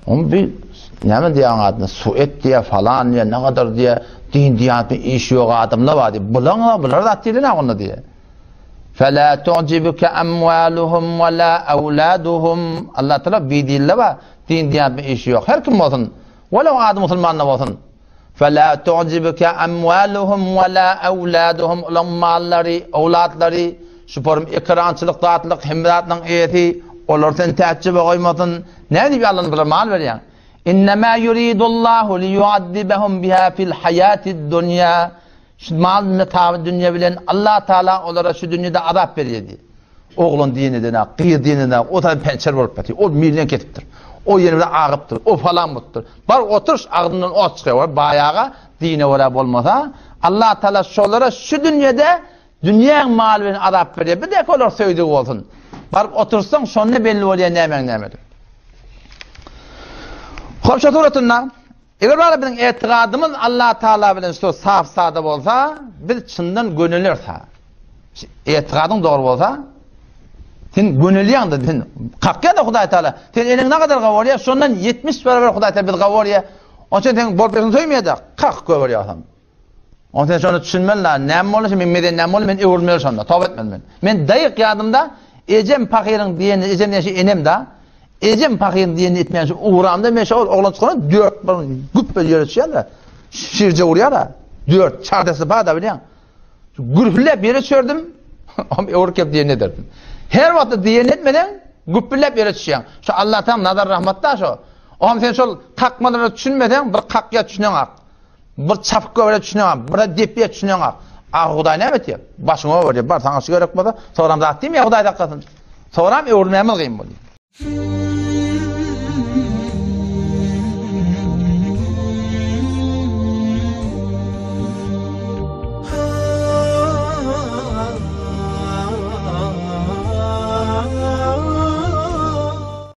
Oň bir näme diýýän adyna suet diýýär, falan diýýär, ne gadar diýýär, din diýýän işi ýok adamlar bar diýýär. Bulaň bular zat diýlen onda diýýär. Fela tu'jibuka amwaluhum wa la awladuhum. Allah Taala bidinler bar, din diýýän işi ýok. Her kim bolsun, walaw ady musulman da bolsun. Fela tu'jibuka amwaluhum wa la awladuhum. Olaň mallary, owlatlary şu forum ekrançylyk zatlyk hemme zatlaryň eýesi, olar seni täjjübe goýmasyn. Näme diýip Allah'ın bulara mal berýäň? Innemâ yuridullahu liyuazzibahum biha fil hayatid dunya. Şu mal metawy dünýe bilen Allah Taala olara şu dünýede azap berýär diýdi. Oglan diýen edene, gyz diýen edene, o taý pençer bolup ýatyr. Ol milden kesipdir. O ýeri bilen agypdyr. O falan bolupdyr. Bar oturyş agzyndan ot çykýar. Baýaga dine görä bolmasa, Allah Taala şolara şu dünýede dünýäň maly bilen azap berýär. Bir dek olar söýdügi bolsun. Baryp otursaň, şonda belli bolýar nämäň nämedir. Hop şu suratynda Eger bar biziň etigadymyz Allah Taala bilen şu saf sada bolsa, biz çyndan gönüleris ha. Etigadyň dogry bolsa, sen gönülýäň-de, sen kakýar-da Hudaý Taala. Sen eliň ne kadar gawarýar, şondan 70 barabar Hudaý Taala biz gawarýar. Onuň üçin sen bolup ýörsen söýmeýär-de, kak gögerýärsen. Onuň sen şony düşünmeli la, näme boldy, men meden näme boldy, men öwrülmeli şonda, toba etmeli men. Men daýyk ýadymda, ejem pahyryň diýeni, ejem diýen şey enem da, Ejem pahyryň diýenini etmän şu ugramda men şol oglan çykanda dört bir güp bir ýere düşýän-de. Şirje urýar-a. Dört çardasy bar-da bilýän. Gürpüläp ýere düşerdim. Om öwrüp gelip diýenini ederdim. Her wagtda diýenini etmeseň, güpüläp ýere düşýäň. Şu Allahdan nazar rahmat-da şo. Om sen şol kakmalara düşünmeseň, bir kakýa düşüneňak. Bir çapyk göbere düşüneňak, bir depýä düşüneňak. A Hudaý näme etýär? Başyňa öwürýär. Bar saňa şu gerek bolsa, soram zat diýmeýär Hudaý saklasyn. Soram öwrülmämiz gyn bolýar.